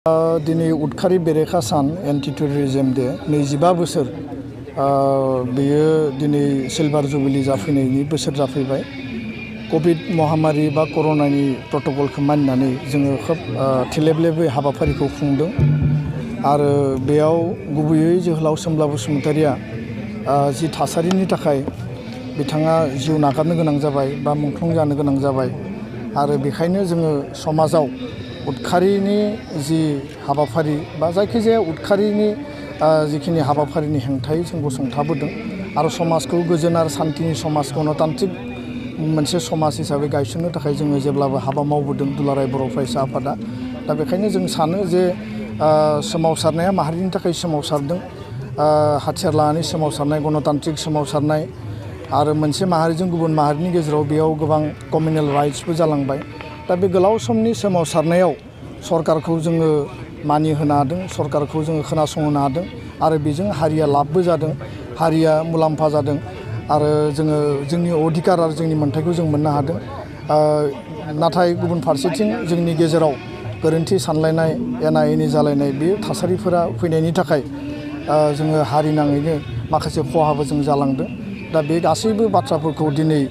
दिनै उदखारि बेरेखा सान एन्टि टेररिज्म डे 25 बोसोर बेयो दिनै सिलभार जुबिली जाफैनायनि बोसोर जाफैबाय। कोविड महामारी बा कर'नानि प्रट'कलखौ मानिनानै जोङो खोब थेलेबलेबै हाबाफारिखौ खुंदों आरो बेयाव गुबैयै जोहोलाव सोमब्ला बसुमतारिया जि थासारिनि थाखाय बिथाङा जिउ नागारनो गोनां जाबाय बा मुंख्लं जानो गोनां जाबाय आरो बेखायनो जोङो समाजाव उदखारिनि जि हाबाफारि बा जायखिजाया उदखारिनि जिखिनि हाबाफारिनि हेंथायै जों गसंथाबोदों आरो समाजखौ गोजोन आरो सान्थिनि समाज गणतान्त्रिक मोनसे समाज हिसाबै गायसननो थाखाय जोङो जेब्लाबो हाबा मावबोदों दुलाराय बर' फरायसा आफादा। दा बेखायनो जों सानो जे सोमावसारनाया माहारिनि थाखाय सोमावसारदों, हाथियार लानानै सोमावसारनाय, गणतान्त्रिक सोमावसारनाय आरो मोनसे माहारिजों गुबुन माहारिनि गेजेराव बेयाव गोबां कमिउनेल राइट्सबो जालांबाय। दा बे गोलाव समनि सोमावसारनायाव सरकारखौ जोङो मानिहोनो हादों, सरकारखौ जोङो खोनासंहोनो हादों आरो बेजों हारिया लाबबो जादों, हारिया मुलाम्फा जादों आरो जोङो जोंनि अधिकार आरो जोंनि मोन्थायखौ जों मोननो हादों। नाथाय गुबुन फारसेथिं जोंनि गेजेराव गोरोन्थि सानलायनाय, एना एनि जालायनाय बे थासारिफोरा फैनायनि थाखाय जोङो हारि नाङैनो माखासे खहाबो जों जालांदों। दा बे गासैबो बाथ्राफोरखौ दिनै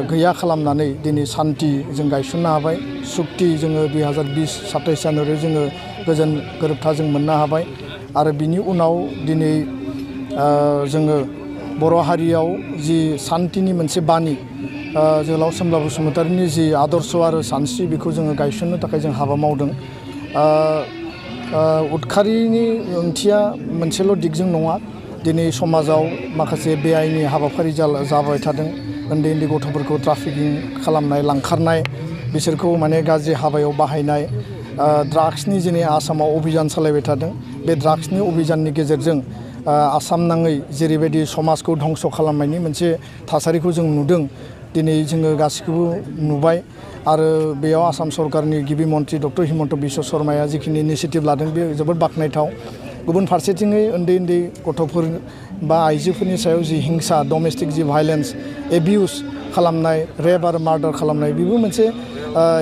गैया खालामनानै दिनै सान्थि जों गायसननो हाबाय, सुक्ति जोङो 2020-27 जानुवारि जोङो गोजोन गोरोबथा जों मोननो हाबाय आरो बिनि उनाव दिनै जोङो बर' हारियाव जि सान्थिनि मोनसे बानि जोहोलाव सोमब्ला बसुमतारिनि जि आदर्श आरो सानस्रि बेखौ जोङो गायसननो थाखाय जों हाबा मावदों। उदखारिनि ओंथिया मोनसेल' दिगजों नङा, दिनै समाजाव माखासे बेआइनि हाबाफारि जाबाय थादों। उन्दै उन्दै गथ'फोरखौ ट्राफिकिं खालामनाय, लांखारनाय, बिसोरखौ माने गाज्रि हाबायाव बाहायनाय, ड्राग्सनि दिनै आसामाव अभियान सालायबाय थादों। बे ड्राग्सनि अभियाननि गेजेरजों आसाम नाङै जेरैबायदि समाजखौ धंस' खालामनायनि मोनसे थासारिखौ जों नुदों, दिनै जोङो गासिखौबो नुबाय आरो बेयाव आसाम सरकारनि गिबि मन्थ्रि डक्टर हिमन्त बिश्व शर्माया जिखिनि इनिसिएटिभ लादों बे जोबोद बाख्नायथाव। गुबुन फारसेथिङै उन्दै उन्दै गथ'फोर बा आइजोफोरनि सायाव जि हिंसा, डमेस्टिक जि भायलेन्स, एबिउस खालामनाय, रेप आरो मार्डार खालामनाय बेबो मोनसे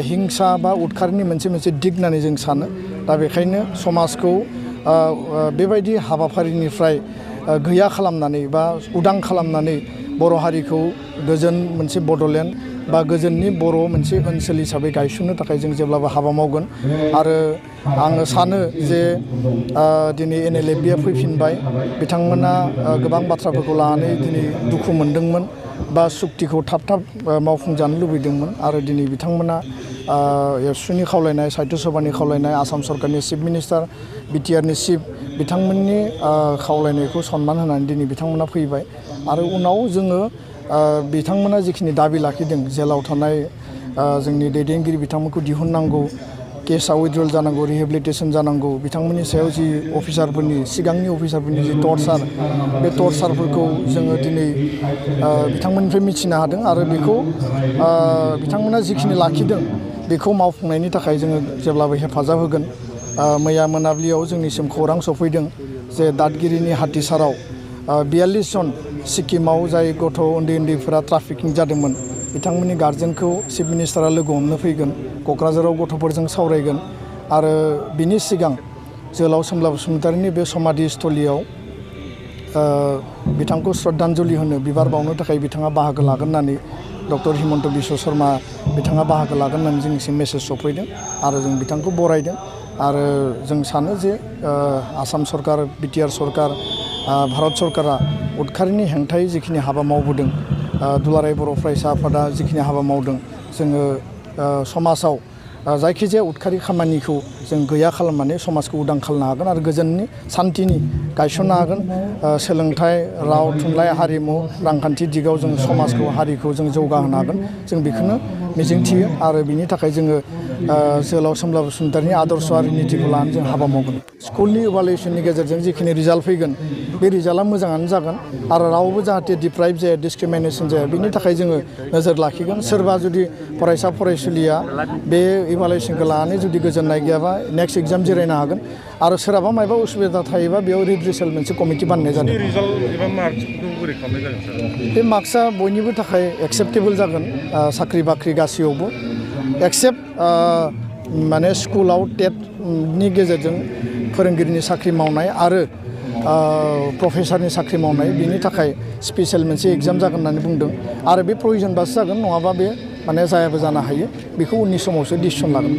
हिंसा बा उदखारिनि मोनसे दिग होननानै जों सानो। दा बेखायनो समाजखौ बेबायदि हाबाफारिनिफ्राय गैया खालामनानै बा उदां खालामनानै बर' हारिखौ गोजोन मोनसे बड'लेण्ड बा गोजोननि बर' मोनसे ओनसोल हिसाबै गायसननो थाखाय जों जेब्लाबो हाबा मावगोन आरो आङो सानो जे दिनै NLFBआ फैफिनबाय, बिथांमोना गोबां बाथ्राफोरखौ लानानै दिनै दुखु मोनदोंमोन बा सुक्तिखौ थाब मावफुंजानो लुबैदोंमोन आरो दिनै बिथांमोना एबसुनि खावलायनाय, साहित्य सभानि खावलायनाय, आसाम सरकारनि चिफ मिनिस्टार, बिटिआरनि चिफ बिथांमोननि खावलायनायखौ सनमान होनानै दिनै बिथांमोना फैबाय आरो उनाव जोङो बिथांमोना जिखिनि दाबि लाखिदों, जेलाव थानाय जोंनि दैदेनगिरि बिथांमोनखौ दिहुननांगौ, केसआ उइड्रल जानांगौ, रिहेबिलिटेसन जानांगौ, बिथांमोननि सायाव जि अफिसारफोरनि सिगांनि अफिसारफोरनि जि टर्चार, बे टर्चारफोरखौ जोङो दिनै बिथांमोननिफ्राय मिथिनो हादों आरो बेखौ बिथांमोना जिखिनि लाखिदों बेखौ मावफुंनायनि थाखाय जोङो जेब्लाबो हेफाजाब होगोन। मैया मोनाबिलियाव जोंनिसिम खौरां सफैदों जे दादगिरिनि हाथिसाराव 42 जन सिक्किमाव जाय गथ' उन्दै उन्दैफोरा ट्राफिकिं जादोंमोन, बिथांमोननि गार्जेनखौ चिफ मिनिस्टारा लोगो हमनो फैगोन, क'क्राझाराव गथ'फोरजों सावरायगोन आरो बिनि सिगां जोहोलाव सोमब्ला बसुमतारिनि बे समाधि स्थलियाव बिथांखौ श्रद्धान्जलि होनो, बिबार बावनो थाखाय बिथाङा बाहागो लागोन होननानै डक्टर हिमन्त बिश्व शर्मा बिथाङा बाहागो लागोन होननानै जोंनिसिम मेसेज सफैदों आरो जों बिथांखौ बरायदों आरो जों सानो जे आसाम सरकार, बिटिआर सरकार, भारत सरकारा उदखारिनि हेंथायै जिखिनि हाबा मावबोदों, दुलाराय बर' फरायसा आफादा जिखिनि हाबा मावदों, जोङो समाजाव जायखिजाया उदखारि खामानिखौ जों गैया खालामनानै समाजखौ उदां खालामनो हागोन आरो गोजोननि सान्थिनि गायसननो हागोन। सोलोंथाइ, राव, थुनलाइ, हारिमु, रांखान्थि दिगाव जों समाजखौ, हारिखौ जों जौगाहोनो हागोन, जों बेखौनो मिजिंथियो आरो बिनि थाखाय जोङो जोहोलाव सोमब्ला बसुमतारिनि आदर्श आरो नितिखौ लानानै जों हाबा मावगोन। स्कुलनि इभालुएसननि गेजेरजों जिखिनि रिजाल्ट फैगोन बे रिजाल्टआ मोजाङानो जागोन आरो रावबो जाहाथे डिप्राइभ जाया, डिसक्रिमिनेसन जाया, बिनि थाखाय जोङो नोजोर लाखिगोन। सोरबा जुदि फरायसा फरायसुलिया बे इभालुएसनखौ लानानै जुदि गोजोननाय गैयाबा नेक्स्ट एग्जाम जिरायनो हागोन आरो सोरहाबा मायबा उसुबिदा थायोबा बेयाव रिड्रेसेल मोनसे कमिटि बानायनाय जादों। बे मार्क्सआ बयनिबो थाखाय एक्सेप्टेबल जागोन, साख्रि बाख्रि गासैयावबो एक्सेप्ट माने स्कुलाव टेटनि गेजेरजों फोरोंगिरिनि साख्रि मावनाय आरो प्रफेसारनि साख्रि मावनाय बिनि थाखाय स्पेसियेल मोनसे एग्जाम जागोन होननानै बुंदों आरो बे प्रयजनबासो जागोन नङाबा बे माने जायाबो जानो हायो बेखौ उननि समावसो डिसिसन लागोन।